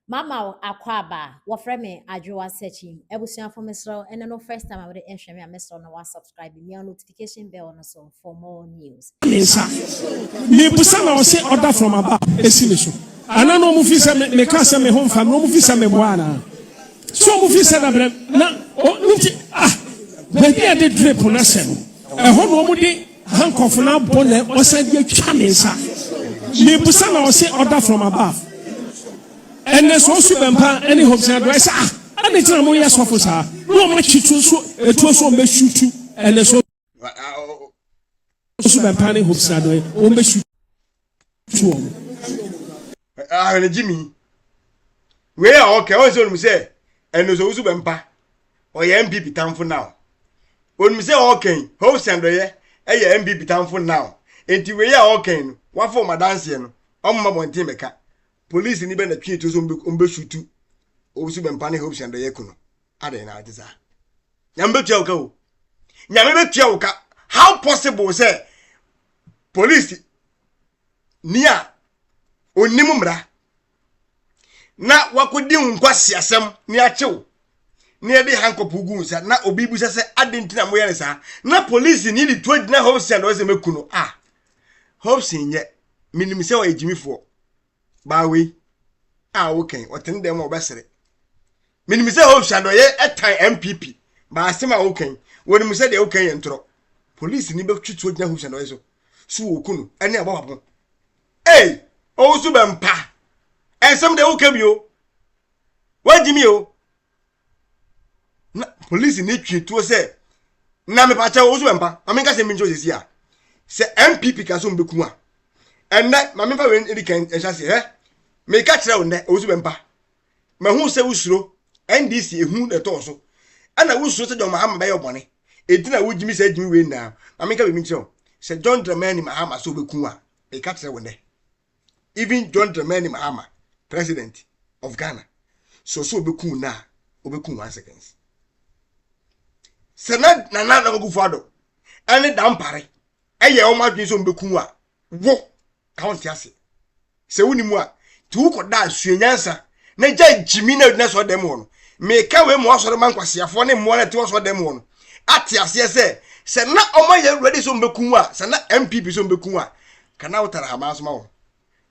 Mama wo akwaaba, wɔfrɛ me Adwoa Searching. Abusuafo, mesrɛ wo, ɛne no first time a wode ɛhwɛ me a, mesrɛ wo na wasubscribe, mia notification bell no so for more news. Ne nsa mebusa na ɔse order from above esi ne so ana na ɔmo fi sɛ meka sɛ me ho mfa me, ɔmo fi sɛ meboa anaa so ɔmo fi sɛ dabrɛ na nti ah, baabi a de drip no ahyɛ no, ɛhɔ na ɔmo de handcuff no abɔ na ɔsan de atwa ne nsa. Mebusa na ɔse order from above. Ɛnɛ sɛ Owusu Bempah ɛne Hopeson Adorye sɛ ah, ɛne gyina mo yɛ sɔfo saa na ɔmo akyi tuo so etuo so ɔmo bɛsutu. Ɛnɛ sɛ Owusu Bempah ne Hopeson Adorye, ɔmo bɛsutu wɔn. Ahwene Jimmy wei a ɔkɛ ɔn sɛ onim sɛ ɛno sɛ Owusu Bempah ɔyɛ NPP tamfo now. Onim sɛ ɔkɛn Hopeson Adorye ɛyɛ NPP tamfo now, nti wei a ɔkɛn no wafa ɔmo adanseɛ no, ɔmo ma bɔnten mɛka police ni bɛ na twi to so ɔmo Owusu Bempah ne Hopeson Adorye ku no adan na ate saa. Nyame bɛtua wo ka o, Nyame bɛtua wo ka. How possible sɛ police ni a onim mmara na wakɔdi wo nkwasiasɛm ne akyew ne yɛde handcuff gu nsa na obi bisa sɛ ade nti na moyɛ ne saa na police ni de tuo gyina Hopeson na ɔsɛ mɛku no? Ah, Hopeson nyɛ menim sɛ ɔyɛ gyimifoɔ baawei a wokɛn ɔtene dɛm a ɔbɛsere. Menim sɛ Hopeson Adorye ɛtan NPP baasɛm a wokɛn wɔnim sɛ deɛ wokɛn yɛ ntorɔ. Police ni bɛtwi tuo gyina Hopeson Adorye so wɔku no ɛne abɔ papo. Ei, Owusu Bempah, ɛnsɛm deɛ woka bi o, wagyi mi o na police ni twi tuo sɛ na mepakyɛ Owusu Bempah. Maame nka sɛ mi nkyɛn osisi a sɛ NPP ka so mbɛku a ɛnɛ maame nfa wei edi kan ɛhyɛ aseɛ hɛ. Meka kyerɛ wo nnɛ, Owusu Bempah, mahu sɛ wosuro NDC ehu na ɛtɔɔ so ɛna wosuro sɛ John Mahama bɛyɛ ɔbɔne eti na wogyimi sɛ gyimi wei nyinaa. Maame nka biribi nkyerɛ wo sɛ John Dramani Mahama sɛ obɛku a, meka kyerɛ wo nnɛ, even John Dramani Mahama, president of Ghana, so obɛku na a obɛku one seconds sɛ na Nana Akufo Addo ɛne Dampare ɛyɛ wɔn adwene sɛ ɔmbɛku a wo ka wo nte ase sɛ wonim a nti wokɔda asua nyansa na gya gyimi na agyina sɔ dɛm hɔ no. Meka wei ma wasɔre ma nkwaseafoɔ ne mmoa no ɛte wɔsɔ dɛm hɔ no ate aseɛ sɛ na ɔma yɛ ready sɛ ɔmbɛku a, sɛ na NPP sɛ ɔmbɛku a, kana wotara haban so ma wɔn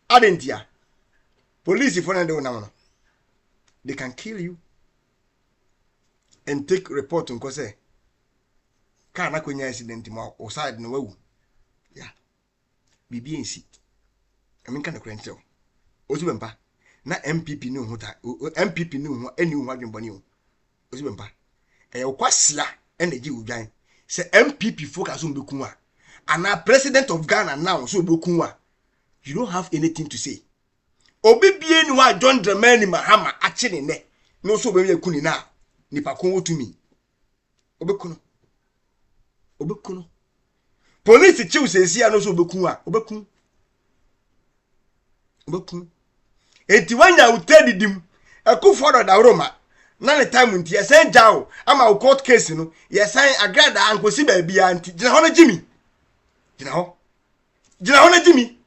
ade ntia polisifoɔ no de wo nam no, they can kill you and take report nkɔ sɛ car na akɔnya accident mu a wo side no wawu ya biribi nsi. Ɛmi nka nokorɛ nkyerɛ wo, Owusu Bempah, na NPP ne ho ta NPP ne ho ɛni ho adwembɔne o. Owusu Bempah, ɛyɛ wo kwasia ɛna gye wo dwan sɛ NPP fo ka so mbɛku a anaa president of Ghana now so obɛku a, you don't have anything to say. Obi bie ni hɔ a John Dramani Mahama akye ne nɛ na ɔsɛ obɛmi aku ne na nipa ko wɔ obɛku no, obɛku no. Polisi kyiw sɛsi a no so obɛku a obɛku, obɛku. Enti wanya wo tɛ didim Akufo Addo daworo na ne time nti yɛsan gya wo ama wo court case no yɛsan agradaa nkosi baabi a nti gyina hɔ no gyimi, gyina hɔ, gyina hɔ no gyimi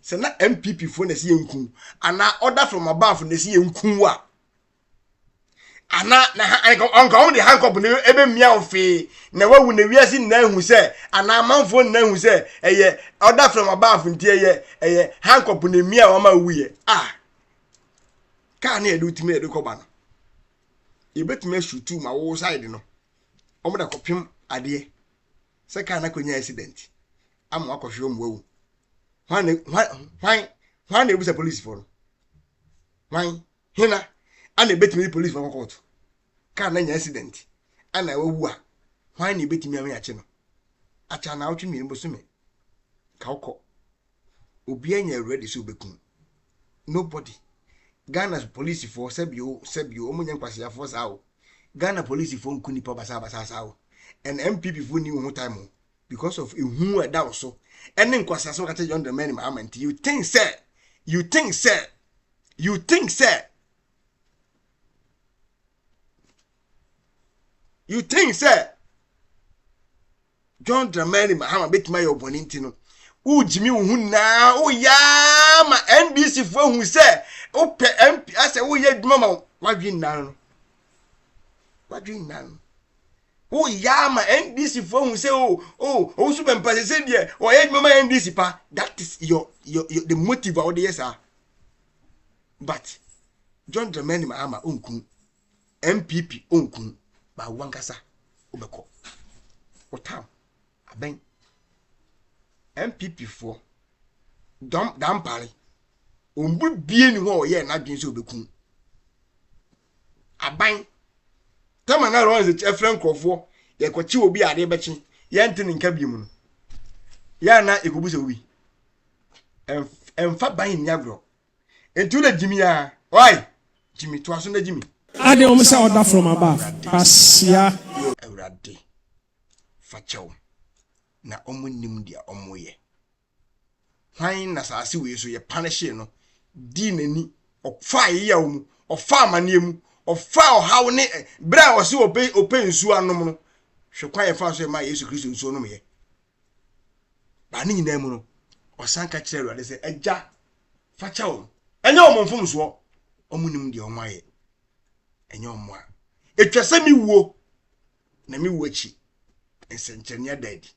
sɛ na NPP foɔ na ɛsi yɛn nku anaa order from above na ɛsi yɛn nku a ana na ɔnka wɔn de handcuff no ɛbɛmia wo fee na wawu na wiase nyinaa ehu sɛ anaa amanfoɔ nyinaa ehu sɛ ɛyɛ order from above nti ɛyɛ handcuff na emia wɔn a wu yɛ a kaa ne yɛde wotumi yɛde kɔba no yɛbɛtumi asutu ma wo side no wɔn de akɔpem adeɛ sɛ kaa na akɔnya accident ama wakɔhwɛ wɔn wawu. Hwan na hwan hwan na ebusa polisifoɔ no? Hwan hena ana ebetumi de polisifoɔ kɔ court? Kaa na nya accident ana wawu a, hwan na ebetumi ame akye no akyɛ anaa ɔtwe 2 bosome ka wokɔ? Obiara nya ready sɛ obekum nobody. Ghana polisifoɔ, sɛbio sɛbio, wɔn nyɛ nkwasiafoɔ saa o. Ghana polisifoɔ nku nipa basabasa saa o. And NPP foɔ ni wɔn ho time o because of ehu a ɛda wo so ɛne nkwasiasɛm kata John Dramani Mahama nti you think sɛ John Dramani Mahama bɛtumi ayɛ ɔbɔne nti no wogyimi wo ho nyinaa woyaa ma NDC foɔ ahu sɛ wopɛ MP. woyɛ adwuma ma w'adwene nyinaa no. W'adwene nyinaa no. Woyɛ ama NDC foɔ ahu sɛ o o Owusu Bɛmpa sɛ sɛ deɛ ɔyɛ adwuma ma NDC pa. That is your your, your the motive a wode yɛ saa. But John Dramani Mahama onku NPP onku ba wankasa wobɛkɔ. Wo tam abɛn. NPP foɔ dɔm dampare wɔn mu bie ni hɔ a ɔyɛɛ n'adwene sɛ ɔbɛku aban tɛma na Lawrence ɛfrɛ nkurɔfoɔ yɛkɔkye obi a adeɛ bɛkye yɛnte ne nka bio mu no yɛ ana ɛkɔbu sɛ obi ɛmfa ban nni agorɔ nti wode gyimi a ɔai gyimi toa so na gyimi. Adeɛ wɔn sɛ order from above kwasia. Awurade fa kyɛw na ɔmo nnim deɛ ɔmo yɛ. Hwan na saase wei so yɛ panehye no dii n'ani, ɔfaa yeyaw mu, ɔfaa amaneɛ mu, ɔfaa ɔhaw ne berɛ a ɔse ɔpɛ ɔpɛ nsuo anom no, hwɛ kwan yɛfaa so yɛmaa Yesu Kristo nsuo nomyɛ. Baa ne nyinaa mu no, ɔsan ka kyerɛ Awurade sɛ, Agya, fa kyɛ wɔn. Ɛnyɛ wɔn mfomsoɔ, wɔn nim deɛ wɔn ayɛ. Ɛnyɛ wɔn a. Ɛtwa sɛ me wuo, na me wuo akyi, nsɛnkyerɛnne ada adi.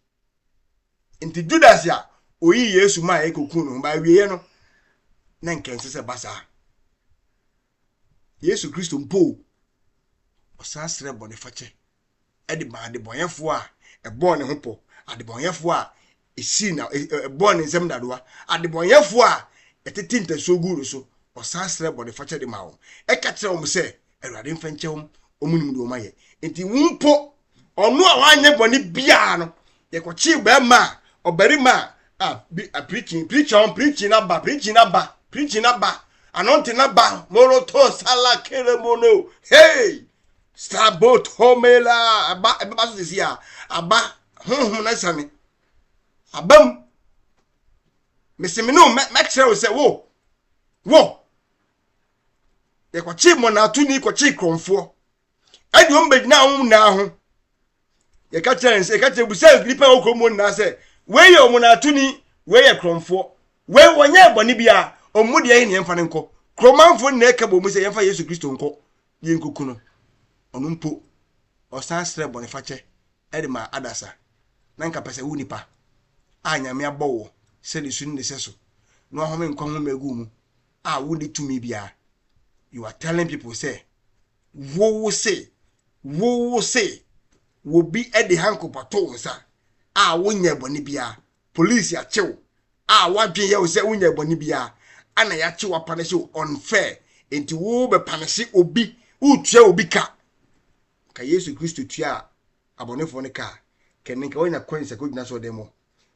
Nti Judas a oyii Yesu mae kokuu ne ho ba awieɛ no, na nka ɛnsɛ sɛ ɛba saa. Yesu Kristo mpo ɔsan srɛ bɔnefakyɛ de ma adebɔnyɛfoɔ a ɛbɔɔ ne ho pɔ, adebɔnyɛfoɔ a ɛsii na ɛbɔɔ ne nsam dadoa, adebɔnyɛfoɔ a ɛtete ntasuo guu no so, ɔsan srɛ bɔnefakyɛ de ma wɔn. Ɛka kyerɛ wɔn sɛ, Awurade mfa nkyɛ wɔn, wɔn nim deɛ wɔn ayɛ. Nti wo mpo, ɔno a wanyɛ bɔne biara no, yɛkɔkyee bɛrima a, ɔbarima a, a, bi, a preaching, preach on, preaching aba, preaching aba, preaching aba, anointing aba, moroto sala keremono, hey, sabotomela, aba, ɛbɛba so sisi a, aba, honhom no asiane, aba mu, mese me ne wo mɛkyerɛ wo sɛ wo, wo, yɛkɔkyee mmɔnaatoni kɔkyee korɔmfoɔ ɛde wɔn bɛgyina wɔn nyinaa ho yɛka kyerɛ nsɛ yɛka kyerɛ busa nnipa a wɔkɔ mu nyinaa sɛ wei yɛ ɔmɔnaatoni wei yɛ korɔmfoɔ wei wɔnyɛ bɔne biara wɔn mu deɛ yɛ ne yɛmfa no nkɔ kuromanfoɔ nyinaa ɛka bɔ mu sɛ yɛmfa Yesu Kristo nkɔ yɛnkoku no ɔno mpo ɔsan srɛ bɔnefakyɛ ɛde ma adasa na nka pɛ sɛ wo nipa a Nyame abɔ wɔ sɛ ne su ne ne sɛ so na wahome nkwa home agu mu a wonni tumi biara you are telling people sɛ wo wo se wo wo se wobi de handcuff ato wo nsa a wonyɛ bɔne biara police akyew a wadwen yɛ wo sɛ wonyɛ bɔne biara ana yɛakyew apanehye wo unfair nti wo bɛpanehye obi wotua obi ka ka Yesu Kristo tua abɔnefoɔ no ka a kɛne nka wanya coins akɔgyina so ɔdɛm hɔ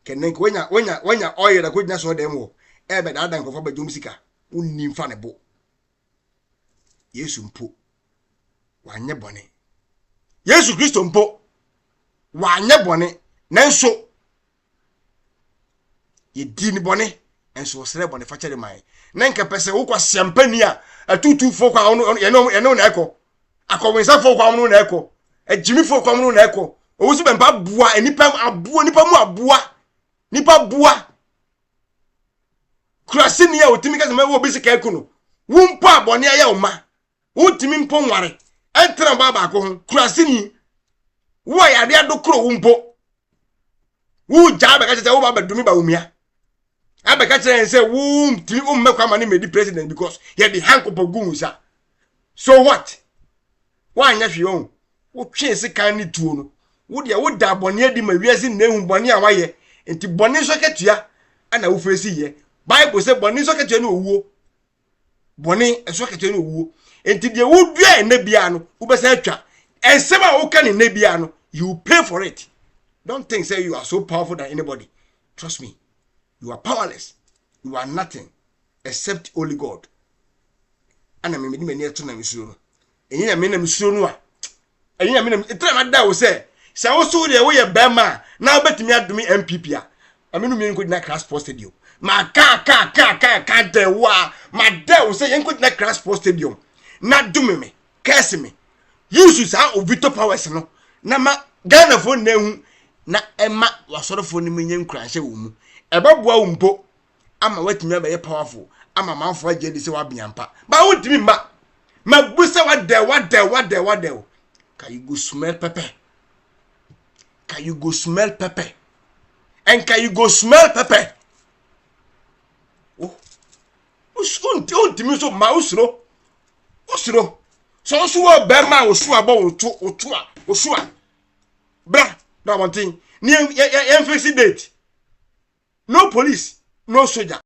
Kɛnɛ nka wanya wanya wanya oil akɔgyina sɔɔ dɛm hɔ ɛbɛdaadaa nkurɔfoɔ abɛgye wɔn sika wonni mfa ne bo Yesu mpo wanyɛ bɔne Yesu Kristo mpo wanyɛ bɔne nanso yɛdii ne bɔne nso ɔsrɛ bɔne fakyɛ de mae na nka pɛ sɛ wokɔ asɛmpani a atutufoɔ kɔ a yɛne wo na ɛkɔ akɔwensafoɔ kɔ amono na ɛkɔ agyimifoɔ kɔ amono na ɛkɔ owu so bɛmpa aboa nipa aboa nipa mu aboa nipa boa kuraseni a otumi kasa mɛwɔ obi sika aku no wo mpo a bɔne ayɛ wo ma wontumi mpo nware ɛntena ɔbaa baako ho kuraseni wo a yare adokoro wo mpo wogyaa bɛka kyerɛ sɛ woba bɛdome ba womia abɛka kyerɛ yɛn sɛ wontumi wommɛkɔ ama ne mmɛdi president because yɛde hankopɔ gu wo nsa so what woanyɛ hwee ɔho wotwee sekan ne tuo no wo deɛ woda bɔne adi ma wiase nyinaa ehu bɔne a wayɛ nti bɔne nso akatua ana wofeesi yɛ bible sɛ bɔne nso akatua ne owuo bɔne nso akatua ne owuo nti deɛ wodua ɛnɛ biara no wobɛsan atwa nsɛm a woka ne nnɛ biara no you pay for it don't think say you are so powerful than anybody trust me you are powerless you are nothing except only God ana me mede m'ani ato na mesuro no ɛnyɛ nyame na mesuro no a ɛnyɛ nyame na ɛtena ma da wo sɛ sɛ wo so deɛ woyɛ bɛrima a na wobɛtumi adome MPP a ame no mmienu nkɔgyina Accra Sports Stadium ma ka ka ka ka ka dɛ wo a ma dɛ wo sɛ yɛnkɔgyina Accra Sports Stadium na dome me kɛse me use saa ovito powers no na ma Ghanafoɔ nyinaa hu na ɛma wasɔrefoɔ no mu nyɛ nkuranhyɛ wɔ mu ɛbɛboa wo mpo ama watumi abɛyɛ powerful ama amanfoɔ agye adi sɛ wabea mpa ba wontumi mma. Mabu sɛ wadɛ wadɛ wadɛ wadɛ o. Ka you go smell pepper. Ka you go smell pepper. And ka you go smell pepper. Wo wontumi nso ma wosuro wosuro sɛ wo so wɔ bɛrima a woso abɔ wo to wo to a woso a bra na abɔnten ne yɛn yɛn fix date. No police, no soldier.